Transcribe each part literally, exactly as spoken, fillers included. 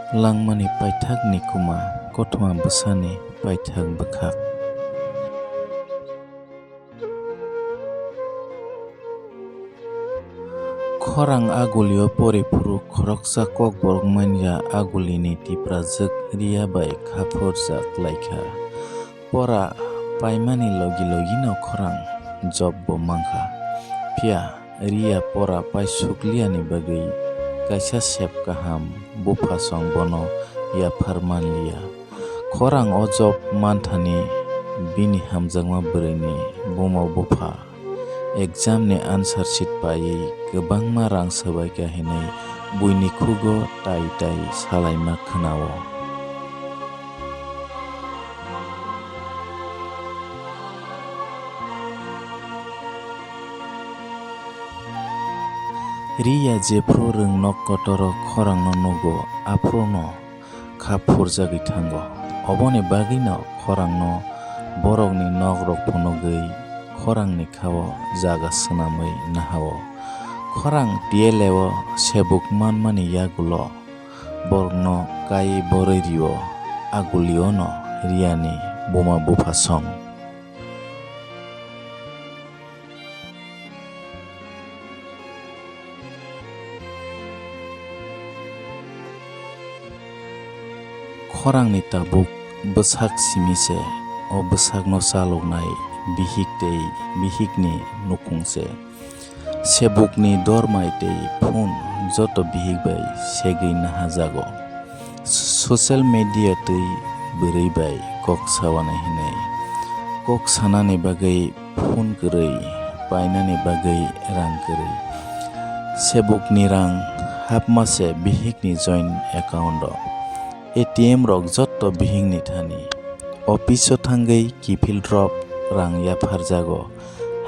Langmani paithakni kuma, kothoma bwsani paithak bwkhak. Khorang agulio poriphuru khoroksa kokborok manya agulini tiprajwk Riya bai khaphurjak laikha. Pora paimani logi logino khorang jobbo mankha. Phiya Riya pora paisukliyani bagwi kaisa sep kaham buphasong bono yaphar manliya. Khorang o job manthani bini hamjakma bwrwini buma bupha exam ni answer sheet paiwi kwbangma rang swbaikha hinwi buini khugo tai tai salaima khwnao. Riya jephru rwng nok kotoro khorangno nugo, aphruno kha phurjagwi thango. Oboni bagwino khorangno borokni nokrok phunugwi khorangni khao jaga swnamwi nahao. Khorang tiyeleo sebuk manmani yagulo borokno kai borwi rio, aguliono Riyani buma buphasong. Khorangni tabuk bwsak simi se, o bwsakno chaloknai bihik tei bihikni nukhung se. Sebukni dormai tei phone joto bihik bai segwi nahajago. Social media twi bwrwi bai kok sawana hinwi kok sanani bagwi phone kwrwi, painani bagwi rang kwrwi. Sebukni rang hapma se bihikni joint account o. A T M rok jotto bihikni thani. Office o thangwi kiphil drop rang yapharjago,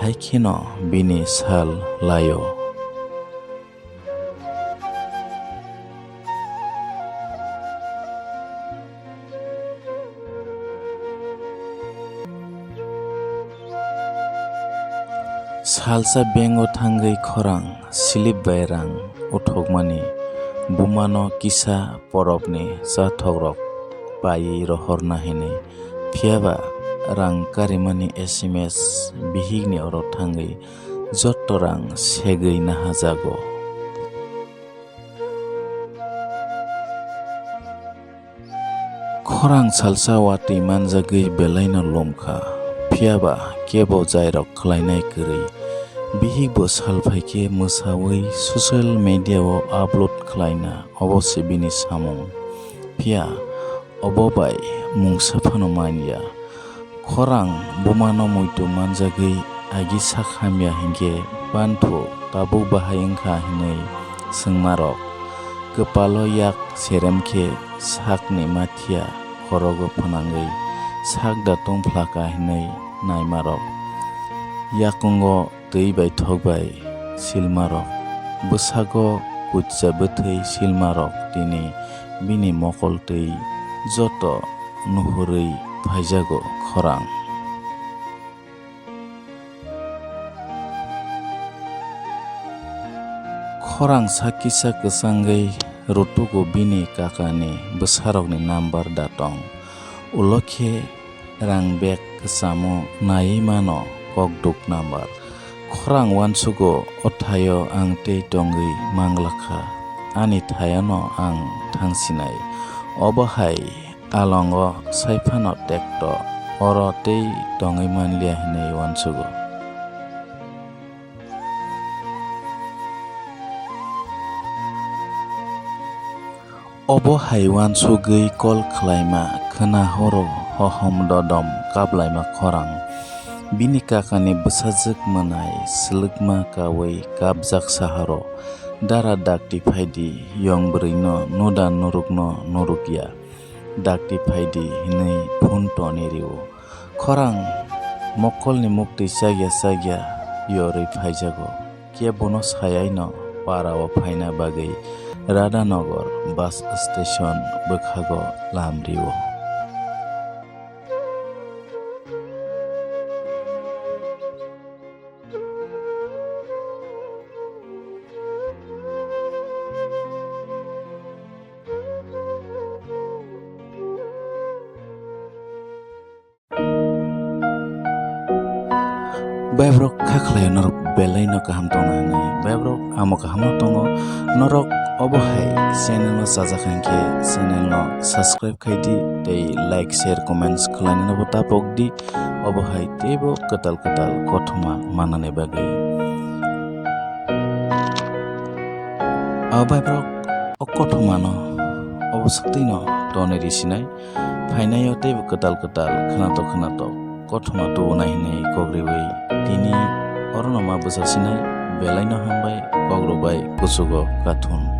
hai kheno bini sal laio. Salsa bank o thangwi khorang slip bai rang uthokmani bumano kisa porokni chathokrok paiwi rohorna hinwi, phiyaba rang karimani S M S bihikni oro thangwi jotto rang segwi nahajago. Khorang salsa watwi manjagwi belaino lomkha, phiyaba kebo jairok khlainai kwrwi. Bihikbo sal phaikhe mwsawi social media-o upload khlaina, obo se bini samung. Phiya obo bai mungsa phano manya. Khorang bumano muitu manjagwi agi sak hamya hinkhe, "Banthu, tabuk bahai wngkha?" hinwi swngmarok. Kwpalo yak serem khe sakni mathiya khorogo phwnangwi, "Sak da tong phlaka?" hinwi naimarok. Yakungo twi bai thok bai silmarok, bwsago kuchcha bwthwi silmarok tini bini mokol twi joto nuhurwi phaijago khorang. Khorang sakisa kwchangwi rutugo bini kakani bwsarokni number da tong. Ulo khe rang bag kwchamo naiwi mano kokduk number. Khorang uansugo, "O thaio ang tei tongwi manglakha, ani thaiano ang thangsinai. Obo hai alongo saiphano tekto, oro tei tongwi manliya," hinwi uansugo. Obo hai uansugwi kol khlaima khwna horo hohom dodom kaplaima khorang. Bini kakani bwsajwk mwnai swlwkma kaui kapjak saharo, "Dara dakti phaidi, yong bwrwino nuda nurukno nurukya, dakti phaidi," hinwi phone toni rio. Khorang mokolni muktwi chakya chakya yorwi phaijago. Kebono sayaino parao phaina bagwi Radhanagar bus station bwkhago lam rio. Bebak kha khlaio norok belai no kaham tongna hinwi. Bebak amo kaham no tongo. Norok obo hai channel no chajak hinkhe channel no subscribe khai di tei like, share, comments khlaina no bo ta pok di. Obo hai teibo kwtal kwtal kothoma manani bagwi. O bebak o kothoma no obo swktwi no tonwi risinai. Phainaio teibo kwtal kwtal khwnatok khwnatok kothoma tubunai hinwi kok riwi tini orono ma bwchasinai. Belaino hambai, kok rwbai, kuchugo kathun.